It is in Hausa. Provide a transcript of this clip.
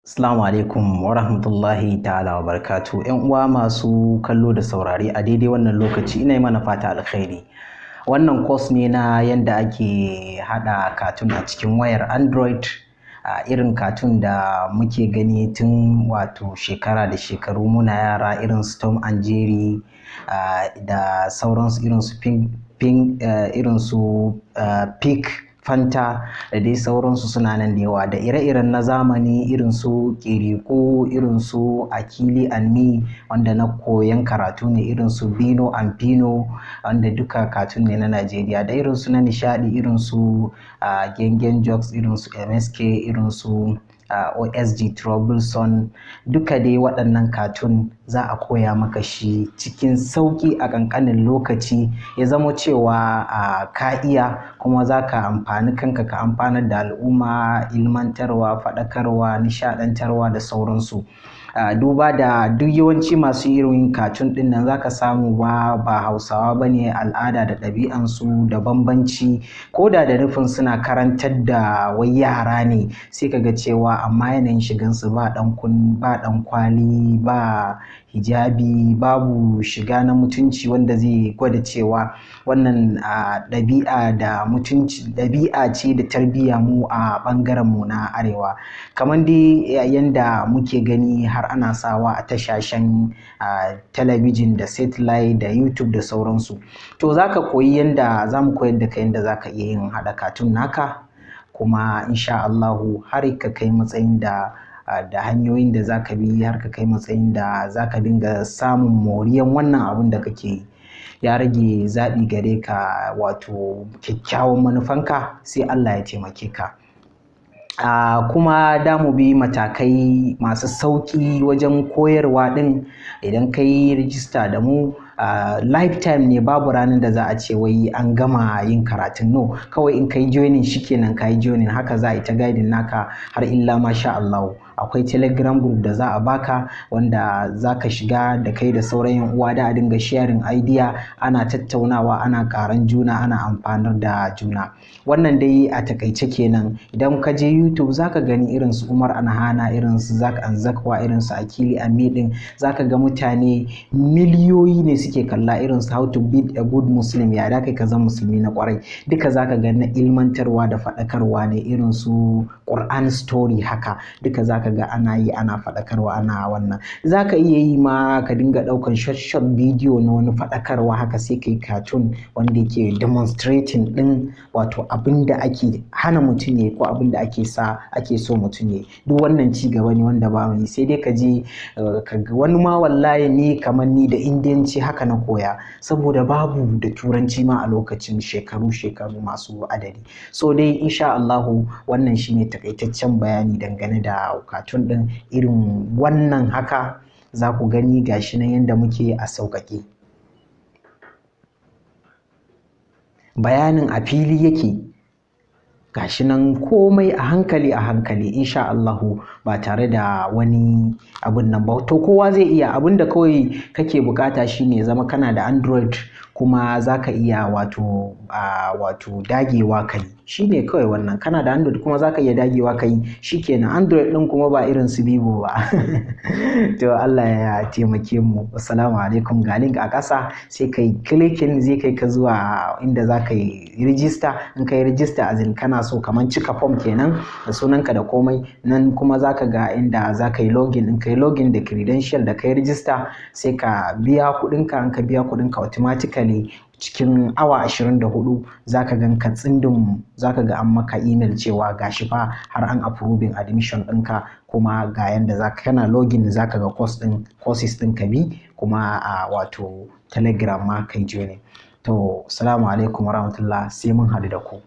Assalamu alaikum wa rahmatullahi ta'ala wa barakatu. ‘Yan uwa masu kallo da saurare a daidai wannan lokaci, ina yi mana fata alkhairi. Wannan course ne na yanda ake haɗa cartoon a cikin wayar Android, a irin cartoon da muke gani tun wato shekara da shekaru muna yara, irin su Tom and Jerry da sauransu, irin su Pink, irin su Pig Fanta da dai sauransu, suna nan da yawa, da ire-iren na zamani irin su Kirikou, irin su Akili and Me wanda na koyan karatu ne, irin su Bino and Pino wanda duka cartoon ne na Najeriya, da irin su na nishadi irin su Gengen Jokes, irin su MSK, irin su OSG Troublesome. Duka dai waɗannan cartoon za a koya maka shi cikin sauƙi a ƙanƙanin lokaci, ya zamo cewa ka iya, kuma za ka amfani kanka, ka amfanar da al'umma, ilmantarwa, faɗakarwa, nishaɗantarwa da sauransu. Duba da duk yawanci masu irin cartoon ɗin nan, za ka samu ba Hausawa ba ne, al'ada da ɗabi'ansu da bambanci. Ko da da nufin suna karantar da wai yara ne, sai ka ga cewa amma yanayin shigansu ba ba ɗan kwali, ba hijabi, babu shiga na mutunci wanda zai gwada cewa wannan ɗabi'a da mutunci, ɗabi'a ce da tarbiyya mu a ɓangaren mu na Arewa. Kamar dai yanda muke gani har ana sawa a tashashen talabijin da satellite da YouTube da sauransu. To, za ka koyi yanda za mu koyar da kai yanda za ka iya yin haɗa cartoon naka, kuma insha Allahu har ka kai matsayin da hanyoyin da za ka bi har ka kai matsayin da za ka dinga samun moriyan wannan abun da kake yi. Ya rage zaɓi gare ka, wato kyakkyawan manufanka, sai Allah ya taimake ka. Kuma da mu bi matakai masu sauƙi wajen koyarwa ɗin. Idan ka yi rijista da mu, lifetime ne, babu ranar da za a ce wai an gama yin karatun. No, kawai in ka yi joining shikenan, ka yi joining, haka za a yi ta guiding naka har illa ma sha Allahu. Akwai Telegram group da za a baka wanda za ka shiga da kai da sauran yan uwa, da a dinga sharing idea, ana tattaunawa, ana ƙaran juna, ana amfanar da juna. Wannan dai a takaice kenan. Idan ka je YouTube za ka gani irin su Umar Anhana, irin su Zak and Zakwa, irin su Akili Ami din, za ka ga mutane miliyoyi ne suke kalla, irin su How to Be a Good Muslim, ya da kai ka zama musulmi na kwarai. Duka za ka ga na ilmantarwa da faɗakarwa ne, irin su Quran story haka, duka za ka ga ana yi, ana faɗakarwa, ana wannan. Za ka iya yi ma ka dinga ɗaukan short short video na wani faɗakarwa haka, sai ka yi cartoon wanda yake demonstrating ɗin wato abin da ake hana mutum ya ko abin da ake sa ake so mutum ya. Duk wannan ci gaba ne wanda ba mu yi, sai dai ka je wani ma. Wallahi ni kamar ni da Indiyanci haka na koya, saboda babu da Turanci ma a lokacin, shekaru shekaru masu adadi. So dai insha Allahu wannan shine takaitaccen bayani dangane da cartoon ɗin. Irin wannan haka za ku gani, gashi nan yanda muke a sauƙaƙe, bayanin a fili yake, gashi nan komai a hankali a hankali, insha Allahu ba tare da wani abun nan ba. To, kowa zai iya. Abun da kawai kake bukata shine zama kana da Android, kuma za ka iya wato dagewa ka yi. Shine kawai wannan. Kana da Android kuma za ka iya dagewa ka yi, shikenan. Android ɗin kuma ba irin su Vivo ba. To, Allah ya taimake mu. Assalamu alaikum. Ga link a ƙasa, sai kai clicking, zai kai ka zuwa inda za ka yi rijista. In ka yi rijista, as in kana so kamar cika form kenan da sunanka da komai, nan kuma za ka ga inda za ka yi login. In ka yi login da credential da ka yi rijista, sai ka biya kuɗinka. In ka biya kuɗinka, automatically cikin awa 24 za ka gan ka tsindin, za ka ga an maka email cewa gashi fa har an approving admission ɗinka, kuma ga yanda za ka kana login za ka ga course ɗin, courses ɗin ka bi, kuma a wato Telegram ma kai joining. To, assalamu alaikum warahmatullah, sai mun haɗu da ku.